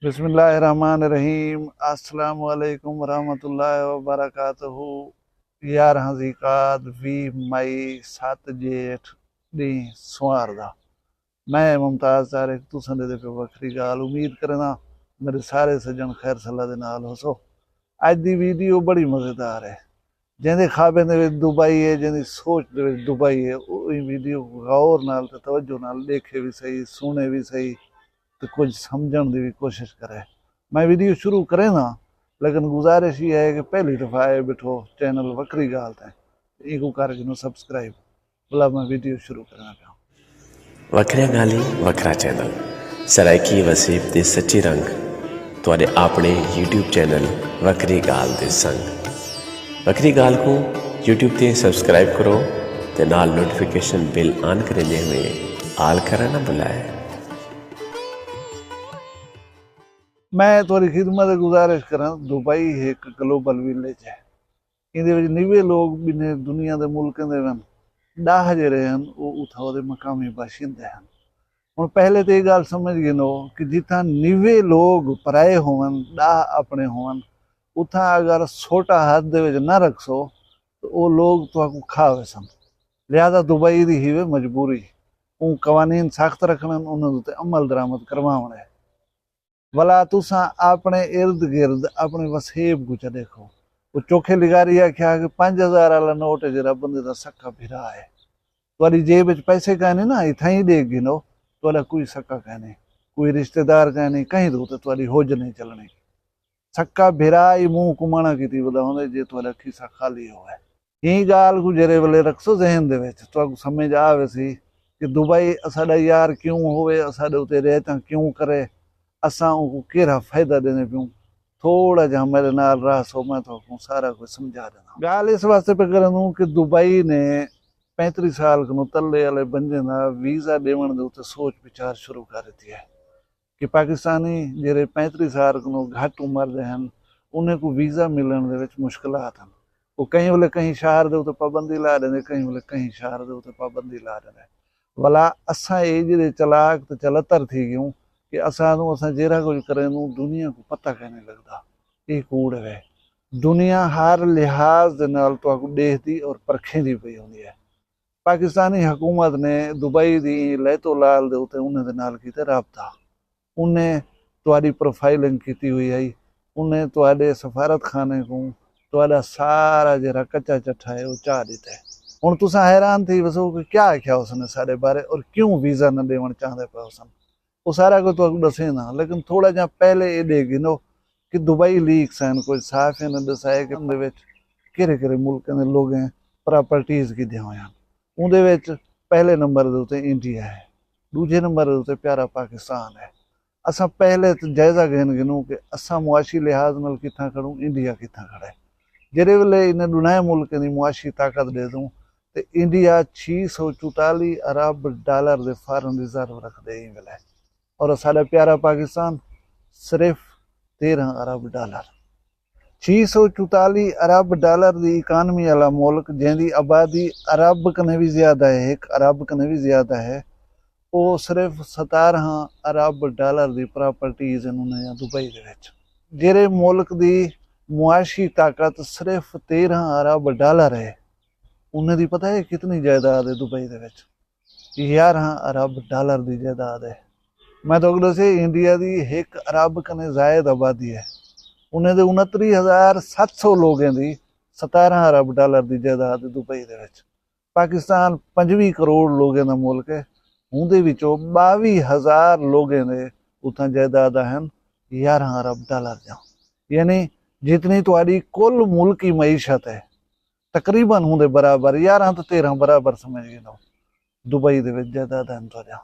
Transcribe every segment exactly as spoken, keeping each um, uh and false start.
بسم اللہ الرحمن الرحیم۔ السلام علیکم ورحمۃ اللہ وبرکاتہ۔ یارہاں ذی قعد، ویہہ مئی، ست جیٹھ، ݙینہہ سنوار دا۔ میں ممتاز طارق، تساں ݙیہدے پئے وکھری ڳالھ۔ امید کرینداں میݙے سارے سڄݨ خیر صلاح دے نال ہوسو۔ اڄ دی ویڈیو بڑی مزیدار ہے۔ جیندے خوابیں دے وچ دبئی ہے، جیندی سوچ دے وچ دبئی ہے، او ایں ویڈیو کوں غور نال تے توجہ نال ݙیکھے وی سہی، سݨے وی سہی تے کجھ سمجھݨ دی وی کوشش کرے۔ میں ویڈیو شروع کرینداں، لیکن گزارش ایہ ہے کہ پہلی دفعہ آئے ٻیٹھو چینل وکھری ڳالھ تے، اینکوں کر گھنو سبسکرائب۔ بھلا میں ویڈیو شروع کرنا پیا۔ وکھریاں ڳالھیں، وکھرا چینل، سرائیکی وسیب دے سچے رنگ، تہاݙے آپݨے یوٹیوب چینل وکھری ڳالھ دے سنگ۔ وکھری ڳالھ کوں یوٹیوب تے سبسکرائب کرو تے نال نوٹیفیکیشن بیل آن کریندے ہوئے آل کرݨ نہ بھلائے۔ میں تہاݙی خدمت گزارش کراں، دبئی ہک گلوبل ویلیج ہے۔ ایندے وچ نوے لوگ ٻنھے دنیا دے ملکیں دے ون۔ ݙاہ جیڑھے ہن، او اتھاں دے مقامی باشندے ہن۔ ہݨ پہلے تے ایہ ڳالھ سمجھ گھنو کہ جتھاں نوے لوگ پرائے ہوون، ݙاہ اپݨے ہوون، اتھاں اگر سوٹا ہتھ دے وچ نہ رکھسو، تاں او لوگ تہاکوں کھا ویسن۔ لہذا دبئی دی ہیوے مجبوری، اوں قوانین سخت رکھݨن، انہاں دے اتے عمل درآمد کرواوݨ ہے۔ ولا تساں اپݨے ارد گرد اپݨے وسیب کوں چا ݙیکھو۔ او چوکھے لغاری آکھیا کہ پنج ہزار آلا نوٹ ہے جیڑھا بندے دا سکا بھرا ہے۔ تہاݙی جیب وچ پیسے کائنی نا، اتھائیں ݙیکھ گھنو، تہاݙا کوئی سکا کائنی، کوئی رشتہ دار کائنی، کہیں دے اتے تہاݙی ہوج نہیں چلݨی۔ سکا بھرا ای منہ کوں ماݨا کیتی ودا ہوندے جے تہاݙا کھیسہ خالی ہووے۔ ایں ڳالھ کوں جیڑھے ویلے رکھسو ذہن دے وچ، تہاکوں سمجھ آ ویسی کہ دبئی اساݙا یار کیوں ہووے، اساݙے اتے رعایتاں کیوں کرے، اساں اونکوں کیڑھا فائدہ ݙیندے پیوں۔ تھوڑا جیہا میݙے نال رہسو، میں تہاکوں سارا کجھ سمجھا ݙینداں۔ ڳالھ اس واسطے پئے کریندوں کہ دبئی نے پینتری سال کنوں تلے آلے بندیاں دا ویزا ݙیوݨ دے اتے سوچ وچار شروع کر ݙتی ہے۔ کہ پاکستانی جیڑھے پینتری سال کنوں گھٹ عمر دے ہن، انہیں کوں ویزا ملݨ دے وچ مشکلات ہن۔ او کہیں ویلے کہیں شہر دے اتے پابندی لا ݙیندے، کہیں ویلے کہیں شہر دے اتے پابندی لا ݙیندے۔ ولا اساں اے جیڑھے چلاک تے چلتر تھی ڳیوں کہ اساں توں اساں جیڑھا کجھ کریندوں، دنیا کوں پتہ کائنی لڳدا۔ اے کوڑ ہے۔ دنیا ہر لحاظ دے نال تہاکوں ݙیہدی اور پرکھیندی پئی ہوندی ہے۔ پاکستانی حکومت نے دبئی دی ایں لیتو لال دے اتے انہیں دے نال کیتے رابطہ۔ انہیں تہاݙی پروفائلنگ کیتی ہوئی ہئی۔ انہیں تہاݙے سفارت خانے کوں تہاݙا سارا جیڑھا کچا چٹھا ہے، او چا ݙتے۔ ہݨ تساں حیران تھی وسو کہ کیا آکھیا اس نے ساݙے بارے اور کیوں ویزا نہ ݙیوݨ چاہندے پئے ہوسن۔ او سارا کجھ تہاکوں ݙسینداں، لیکن تھوڑا جیہا پہلے اے ݙیکھ گھنو کہ دبئی لیکس ہن، کجھ صحافیاں نے ݙسائے کہ ان دے وچ کیڑھے کیڑھے ملکاں دے لوگیں پراپرٹیز گھدیاں ہوئیاں ہن۔ اوندے وچ پہلے نمبر دے اتے انڈیا ہے، ݙوجھے نمبر دے اتے پیارا پاکستان ہے۔ اساں پہلے تے جائزہ گھن گھنوں کہ اساں معاشی لحاظ نال کتھاں کھڑوں، انڈیا کتھاں کھڑے۔ جیڑھے ویلے انہیں ݙونہیں ملکیں دی معاشی طاقت ݙیہدوں تے انڈیا چھی سو چوتالی ارب ڈالر دے فارن ریزرو رکھدے ایں ویلے، اور اساݙا پیارا پاکستان صرف تیرہاں ارب ڈالر۔ چھی سو چوتالی ارب ڈالر دی اکانومی آلا ملک، جیندی آبادی ارب کنے وی زیادہ ہے، ہک ارب کنے وی زیادہ ہے، او صرف ستارہاں ارب ڈالر دی پراپرٹیز ہن انہیں دبئی دے وچ۔ جیڑھے ملک دی معاشی طاقت صرف تیرہاں ارب ڈالر ہے، انہیں دی پتہ ہے کتنی جائیداد ہے دبئی دے وچ؟ یارہاں ارب ڈالر دی جائیداد ہے۔ میں تہاکوں ݙسے، انڈیا دی ہک ارب کنے زائد آبادی ہے۔ انہیں دے انہتری ہزار ست سو لوگیں دی ستارہاں ارب ڈالر دی جائیداد ہے دبئی دے وچ۔ پاکستان پنجویہہ کروڑ لوگیں دا ملک ہے۔ اوندے وچوں ٻاویہہ ہزار لوگیں دے اتھاں جائیداداں ہن یارہاں ارب ڈالر دیاں۔ یعنی جتنی تہاݙی کل ملکی معیشت ہے، تقریباً اوندے برابر، یارہاں تاں تیرہاں برابر سمجھ گھنو، دبئی دے وچ جائیداداں ہن تہاݙیاں۔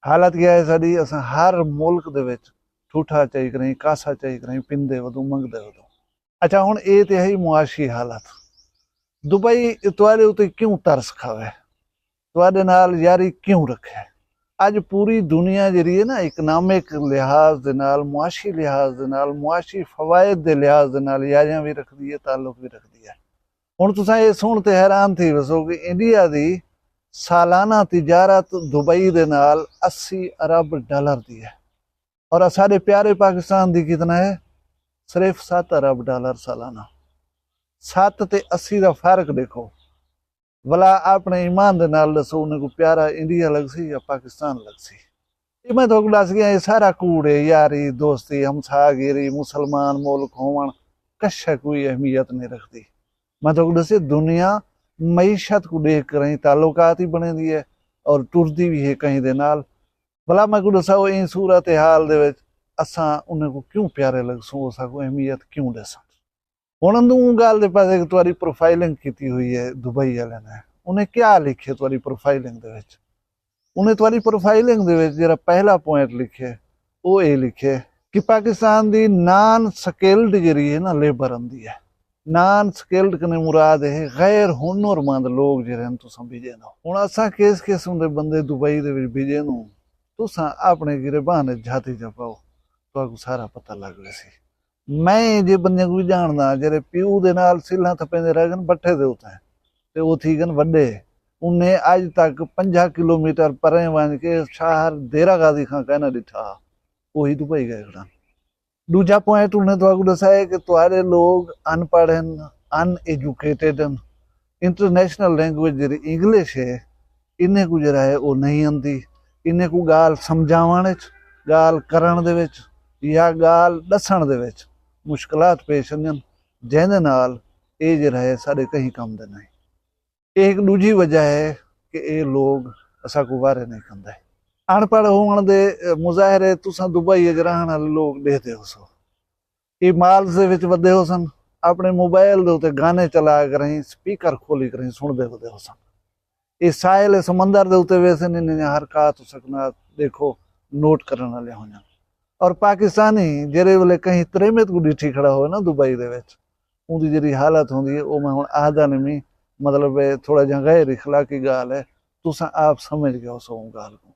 حالت کیا ہے ساݙی؟ اساں ہر ملک دے وچ ٹھوٹھا چائی کریں، کاسا چائی کریں، پیندے ودوں، منگدے ودوں۔ اچھا، ہݨ اے تے ہئی معاشی حالت۔ دبئی تہاݙے اتے کیوں ترس کھاوے؟ تہاݙے نال یاری کیوں رکھے؟ اڄ پوری دنیا جیڑھی ہے نا، اکنامک لحاظ دے نال، معاشی لحاظ دے نال، معاشی فوائد دے لحاظ دے نال یاریاں وی رکھدی ہے، تعلق وی رکھدی ہے۔ ہݨ تساں اے سُݨ تے حیران تھی ویسو کہ انڈیا دی سالانہ تجارت دبئی دے نال اسی ارب ڈالر دی ہے۔ اور اساڈے پیارے پاکستان دی کتنا ہے؟ صرف ست ارب ڈالر سالانہ۔ ست تے اسی دا فرق ڈیکھو۔ ولا اپنے ایمان دے نال ڈسو، انہیں کو پیارا انڈیا لگسی یا پاکستان لگسی؟ یہ میں تو ڈس گیا، یہ سارا کوڑ ہے۔ یاری دوستی، ہمساہ گیری، مسلمان ملک ہون، کشا کوئی اہمیت نہیں رکھتی۔ میں تو ڈسے، دنیا معیشت کو دیکھ کر ہی تعلقات ہی بنے دی ہے اور ٹردی بھی ہے کہیں دے نال۔ بھلا میں کو ڈساؤ، این صورت حال دے وچ اساں انہیں کو کیوں پیارے لگسوں، اساں کو اہمیت کیوں ڈیساں؟ ہن اندوں اوں گالھ دے پاسے کہ تہاڈی پروفائلنگ کیتی ہوئی ہے دبئی والے نے، انہیں کیا لکھے تہاڈی پروفائلنگ دے وچ؟ انہیں تہاڈی پروفائلنگ دے وچ جڑا پہلا پوائنٹ لکھے، او اے لکھے کہ پاکستان دی نان سکلڈ جڑی ہے نا، لیبر آندی ہے۔ نان سکلڈ کنے مراد ہے غیر ہنر مند لوگ جڑے ہن تساں بھیجے نو۔ ہن اساں کس قسم دے بندے دبئی دے وچ بھیجے نو؟ تساں اپنے گریبان وچ جھاتی چا پاؤ، تہاکوں سارا پتہ لگ ویسی۔ میں جے بندے کوں ڄاݨداں، جیڑھے پیو دے نال سلھاں تھپیندے رہ ڳن بٹھے دے اتے، تے او تھی ڳن وݙے۔ انہیں اڄ تک پنجاہ کلومیٹر پریں ونڄ کے شہر دیرہ غازی خان کائناں ݙٹھا، اوہی دبئی ڳئے کھڑن۔ ݙوجھا پوائنٹ انہیں تہاکوں ݙسائے کہ تہاݙے لوگ ان پڑھ ہن، ان ایجوکیٹڈ ہن، انٹرنیشنل لینگویج جیڑھی انگلش ہے، انہیں کوں جیڑھا ہے او نہیں آندی۔ انہیں کوں ڳالھ سمجھاوݨ اچ، ڳالھ کرݨ دے وچ یا ڳالھ ݙسݨ دے وچ مشکلات پیش ایندن، جیندے نال اے جیڑھا ہے ساݙے کہیں کم دے نہیں۔ اے ہک ݙوجھی وجہ ہے کہ اے لوگ اساکوں وارے نہیں کھندے۔ اݨ پڑھ ہووݨ دے مظاہرے تساں دبئی اچ رہݨ آلے لوگ ݙیہدے ہوسو۔ اے مالز دے وچ ودے ہوسن، اپݨے موبائل دے اتے گانے چلا کرہیں، سپیکر کھولی کرہیں سݨدے ودے ہوسن۔ اے ساحل سمندر دے اتے ویسن، انہیں دیاں حرکات و سکنات ݙیکھو، نوٹ کرݨ آلیاں ہونجن۔ اور پاکستانی جیڑھے ویلے کہیں تریمت کوں ݙٹھی کھڑا ہووے نا دبئی دے وچ، اوندی جیڑھی حالت ہوندی ہے، او میں ہݨ آہدا نمی، مطلب ہے تھوڑا جیہاں غیر اخلاقی ڳالھ ہے، تساں آپ سمجھ ڳئے ہوسو اوں ڳالھ کوں۔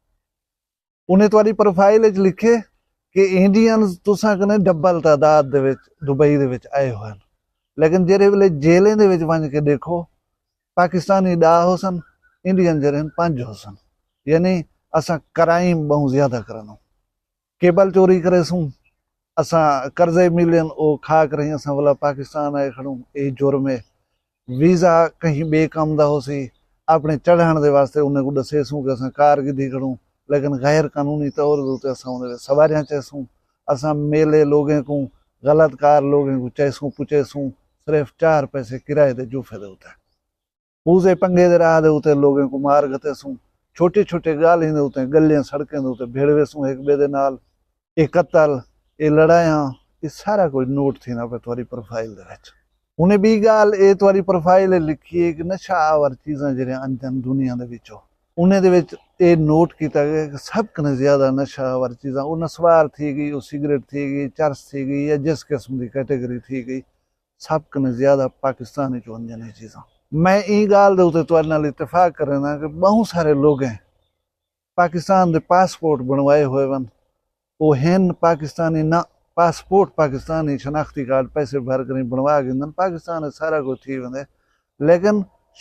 انہیں تہاݙی پروفائل اچ لکھے کہ انڈینز تساں کنے ڈبل تعداد دے وچ دبئی دے وچ آئے ہوئے ہن، لیکن جیڑھے ویلے جیلیں دے وچ ونڄ کے ݙیکھو، پاکستانی ݙاہ ہوسن، انڈین جیڑھے ہن پنج ہوسن۔ یعنی اساں کرائم ٻہوں زیادہ کرݨوں۔ کیبل چوری کریسوں، اساں قرضے ملین او کھا کرہیں، اساں ولا پاکستان آئے کھڑوں، اے جرم ہے۔ ویزا کہیں ٻئے کم دا ہوسی، اپݨے چڑھݨ دے واسطے انہیں کوں ݙسیسوں کہ اساں کار گھدی کھڑوں، لیکن غیر قانونی طور دے اتے اساں اوندے وچ سواریاں چیسوں۔ اساں میلے لوگیں کوں، غلط کار لوگیں کوں چیسوں پچیسوں، صرف چار پیسے کرائے دے جوفے دے اتے۔ پوزے پنگے دے راہ دے اتے لوگیں کوں مار گھتیسوں، چھوٹی چھوٹی ڳالھیں دے اتے ڳلیاں سڑکیں دے اتے بھڑ ویسوں ہک ٻئے دے نال۔ اے قتل، اے لڑائیاں، اے سارا کجھ نوٹ تھیندا پئے تہاݙی پروفائل دے وچ۔ انہیں ٻئی ڳالھ اے تہاݙی پروفائل اچ لکھی ہے کہ نشہ آور چیزاں جیڑھیاں آندن دنیا دے وچوں، انہیں دے وچ اے نوٹ کیتا ڳئے کہ سب کنے زیادہ نشہ آور چیزاں، او نسوار تھی ڳئی، او سگریٹ تھی ڳئی، چرس تھی ڳئی یا جس قسم دی کیٹیگری تھی ڳئی، سب کنے زیادہ پاکستان وچوں آندیاں نے چیزاں۔ میں ایں ڳالھ دے اتے تہاݙے نال اتفاق کرینداں کہ ٻہوں سارے لوگیں پاکستان دے پاسپورٹ بݨوائے ہوئے ون، او ہن پاکستانی نہ، پاسپورٹ پاکستانی، شناختی کارڈ پیسے بھر کریں بݨوا گھندن، پاکستان اچ سارا کجھ تھی ویندے، لیکن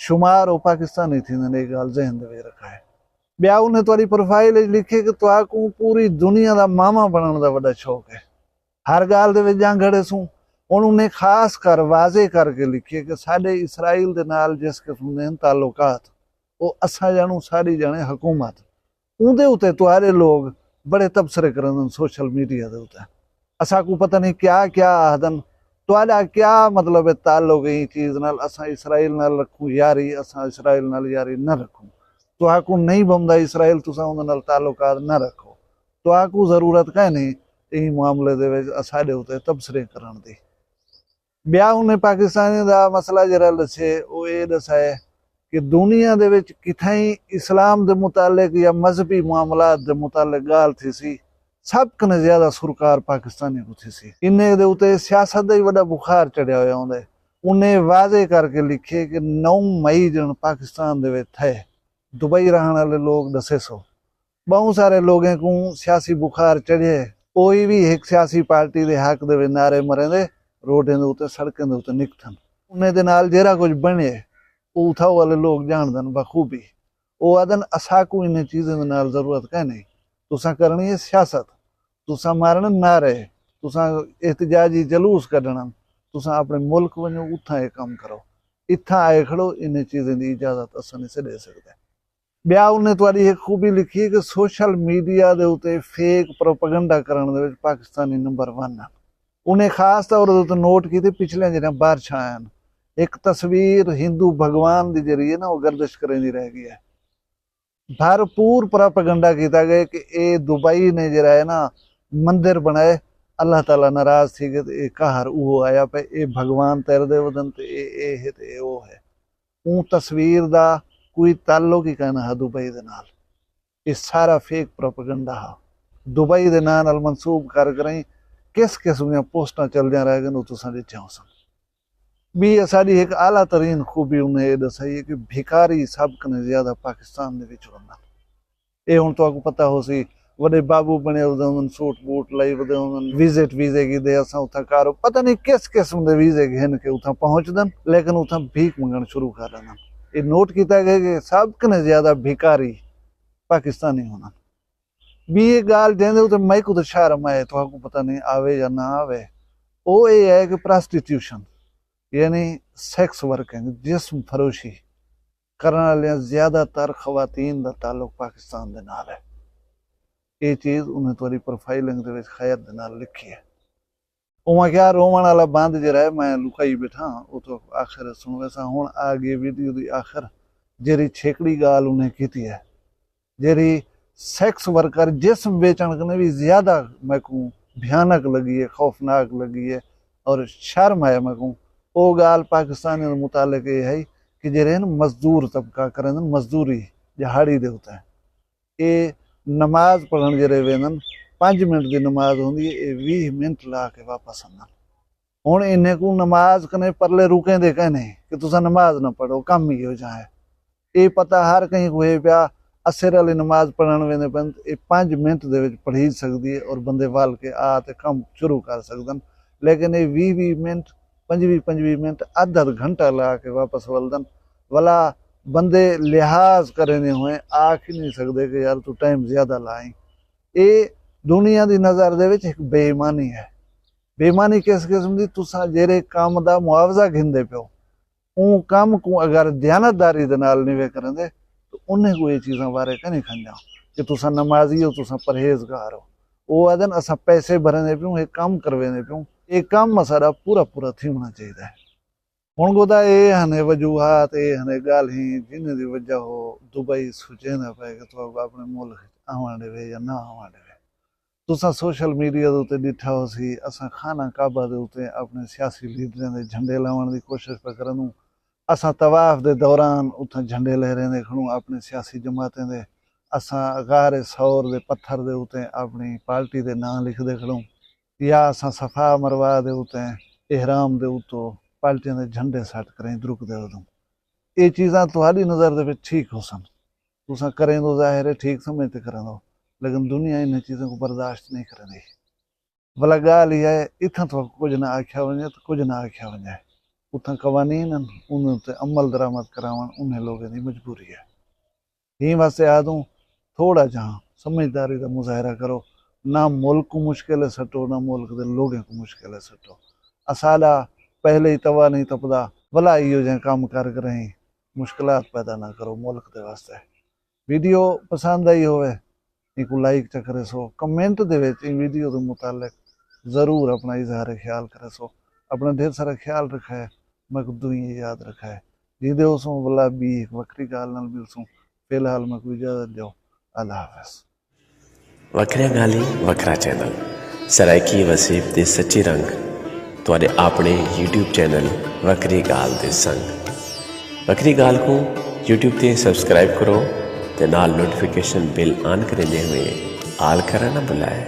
شمار او پاکستانی تھیندن، اے ڳالھ ذہن دے وچ رکھائے۔ ٻیا انہیں تہاݙی پروفائل اچ لکھے کہ تہاکوں پوری دنیا دا ماما بݨݨ دا وݙا شوق ہے۔ ہر ڳالھ دے وچ ڄاں کھڑے سوں۔ ہݨ انہیں خاص کر واضح کر کے لکھیے کہ ساݙے اسرائیل دے نال جس قسم دے ہن تعلقات، او اساں ڄاݨوں ساݙی ڄاݨے حکومت۔ اوندے اتے تہاݙے لوگ بڑے تبصرے کریندن سوشل میڈیا دے اتے۔ اساکوں پتہ نہیں کیا کیا آہدن۔ تہاݙا کیا مطلب ہے تعلق ہے ایں چیز نال؟ اساں اسرائیل نال رکھوں یاری، اساں اسرائیل نال یاری نہ رکھوں۔ تہاکوں نہیں بھمدا اسرائیل، تساں اوندے نال تعلقات نہ رکھو۔ تہاکوں ضرورت کائنی ایں معاملے دے وچ اساݙے اتے تبصرے کرݨ دی۔ ٻیا انہیں پاکستانی دا مسئلہ جیڑھا ݙسے، او اے ݙسائے کہ دنیا دے وچ کتھائیں اسلام دے متعلق یا مذہبی معاملات دے متعلق ڳالھ تھیسی، سب کنے زیادہ سرکار پاکستانی کوں تھیسی۔ انہیں دے اتے سیاست دا ہی وݙا بخار چڑھیا ہویا ہوندے۔ انہیں واضح کر کے لکھے کہ نو مئی جݨ پاکستان دے وچ تھئے، دبئی رہݨ آلے لوگ ݙسیسو۔ ٻہوں سارے لوگیں کوں سیاسی بخار چڑھے، اوہی وی ہک سیاسی پارٹی دے حق دے وچ نعرے مریندے روڈیں دے اتے سڑکیں دے اتے نکتھن۔ انہیں دے نال جیڑھا کجھ بݨے، او اتھاؤ آلے لوگ ڄاݨدن بخوبی۔ او آہدن، اساکوں انہیں چیزیں دے نال ضرورت کائنی، تساں کرݨی ہے سیاست۔ تساں مارن نعرے، تساں احتجاجی جلوس کڈھن، تساں اپنے ملک ونجو، اتھاں اے کم کرو۔ اتھاں آئے کھڑو، انہیں چیزیں دی اجازت اساں نہیں سے دے سکدے۔ بیا انہیں تہاڈی ہک خوبی لکھی ہے کہ سوشل میڈیا دے اتے فیک پروپیگنڈا کرن دے وچ پاکستانی نمبر ون ہن۔ انہیں خاص طور دے اتے نوٹ کیتے پچھلے جڑے بارشاں آئن، ایک تصویر ہندو بھگوان دی جڑی ہے نا، وہ گردش کریندی رہ گئی ہے۔ بھرپور پروپیگنڈا کیتا گئے کہ اے دبئی نے جڑا ہے نا، مندر بنائے، اللہ تعالیٰ ناراض تھی گئے تے اے قہر اوہو آیا پئے، اے بھگوان تیر دے ودن تے اے اے ہے تے اے او ہے۔ اوں تصویر دا کوئی تعلق ہی کائنا ہا دبئی دے نال۔ اے سارا فیک پروپیگنڈا ہا۔ دبئی دے ناں نال منسوب کر کریں کس قسم دیاں پوسٹاں چلدیاں رہ گئن، او تساں ڈٹھیاں ہوسن۔ بی اساڈی ہک اعلیٰ ترین خوبی انہیں اے ڈسائی ہے کہ بھکاری سب کنے زیادہ پاکستان دے وچ رہندن۔ اے ہن تہاکوں پتہ ہوسی، وڈے بابو بنے ہوندے ہوندن، سوٹ بوٹ لائی ودے ہوندن، وزٹ ویزے گھدے اساں اتھاں کارو، پتہ نہیں کس قسم دے ویزے گھن کے اتھاں پہنچدن، لیکن اتھاں بھیک منگن شروع کر ڈیندن۔ اے نوٹ کیتا گئے کہ سب کنے زیادہ بھکاری پاکستانی ہوندن۔ بی اے گال جیندے اتے میکوں تے شرم آئے، تہاکوں پتہ نہیں آوے یا نہ آوے، او اے ہے کہ پراسٹیٹیوشن یعنی سیکس ورکنگ، جسم فروشی کرن والیاں زیادہ تر خواتین دا تعلق پاکستان دے نال ہے۔ اے چیز انہیں تہاڈی پروفائلنگ دے وچ خیر دے نال لکھی ہے۔ اوہاں کیا روون والا بند جڑا ہے میں لکائی بیٹھا، او تو آخر سن ویسا۔ ہن آ گئی ویڈیو دی آخر، جیڑھی چھیکڑی گال انہیں کیتی ہے، جیڑھی سیکس ورکر جسم ویچن کنے بھی زیادہ میکوں بھیانک لگی ہے، خوفناک لگی ہے اور شرم آیا میکوں۔ او گال پاکستانیاں دے متعلق اے ہے کہ جیڑھے ہن مزدور طبقہ کریندن مزدوری دیہاڑی دے اتے، اے نماز پڑھن جیڑھے ویندن، پنج منٹ دی نماز ہوندی ہے، اے ویہہ منٹ لا کے واپس آندن۔ ہن انہیں کوں نماز کنے پرلے رکیں دے کہنے کہ تساں نماز نہ پڑھو، کم ہی ہو جائے۔ اے پتہ ہر کہیں کوں ہے پیا، اسر والی نماز پڑھن ویندے پن، اے پنج منٹ دے وچ پڑھی سکدی ہے اور بندے ول کے آ تے کم شروع کر سکدن۔ لیکن اے ویہہ ویہہ منٹ، پنجویہہ پنجویہہ منٹ، ادھ ادھ گھنٹہ لا کے واپس ولدن۔ ولا بندے لحاظ کریندے ہوئے آکھ ہی نہیں سکدے کہ یار تو ٹائم زیادہ لائیں۔ اے دنیا دی نظر دے وچ ہک بے ایمانی ہے۔ بے ایمانی کس قسم دی؟ تساں جیڑھے کم دا معاوضہ گھندے پیو، اوں کم کوں اگر دیانتداری دے نال نیوے کریندے تو انہیں کوں اے چیزاں بارے کہیں کھنجاں کہ تساں نمازی ہو، تساں پرہیزگار ہو۔ او آدن اساں پیسے بھریندے پیوں، اے کم کرویندے پیوں، اے کم اساڈا پورا پورا تھیونا چاہیدا ہے۔ ہن گودا اے ہنے وجوہات، اے ہنے گالھیں جنہیں دی وجہ ہو دبئی سوچیندا پئے کہ تو اپنے ملک آوݨ ڈیوے یا نہ آوݨ ڈیوے۔ تساں سوشل میڈیا دے اتے ڈٹھا ہوسی، اساں خانہ کعبہ دے اتے اپنے سیاسی لیڈریں دے جھنڈے لاوݨ دی کوشش پہ کرندوں۔ اساں طواف دے دوران اتھاں جھنڈے لہریندے کھڑوں، اپنے سیاسی جماعتیں دے۔ اساں غار ثور دے پتھر دے اتے اپنی پارٹی دے ناں لکھدے کھڑوں، یا اساں صفا مروہ دے اتے احرام دے اتوں پارٹیاں دے جھنڈے سٹ کریں درکدے ودوں۔ اے چیزاں تہاڈی نظر دے وچ ٹھیک ہوسن، تساں کریندو ظاہر ہے ٹھیک سمجھ تے کریندو، لیکن دنیا انہاں چیزاں کوں برداشت نہیں کریندی۔ ولا گالھ ایہا ہے، اتھاں تہاکوں کجھ نہ آکھیا ونجے تے کجھ نہ آکھیا ونجے۔ اتھاں قوانین ہن، انہاں تے عمل درآمد کراوݨ انہیں لوکیں دی مجبوری ہے۔ ایں واسطے آہدوں، تھوڑا جہاں سمجھداری دا مظاہرہ کرو، نہ ملک کوں مشکل ہے سٹو، نہ ملک دے لوکیں کوں مشکل ہے سٹو۔ اساݙا پہلے ہی توا نہیں تپدا، ولا ایہو جہیں کم کر کریں مشکلات پیدا نہ کرو ملک دے واسطے۔ ویڈیو پسند آئی ہووے، اینکوں لائک چا کریسو، کمنٹ دے وچ ایں ویڈیو دے متعلق ضرور اپݨا اظہار خیال کریسو۔ اپݨا ڈھیر سارا خیال رکھائے، میکوں دعائیں یاد رکھائے۔ جیندے ہوسوں ولا بی ہک وکھری گالھ نال ملسوں۔ فی الحال میکوں اجازت ڈیو، اللہ حافظ۔ وکھریاں گالھیں وکھرا چینل، سرائیکی وسیب دے سچے رنگ، تہاڈے اپݨے یوٹیوب چینل وکھری گالھ دے سنگ۔ وکھری گالھ کوں یوٹیوب تے سبسکرائب کرو تے نال نوٹیفیکیشن بیل آن کریندے ہوئے آل کرݨ نہ بھلائے۔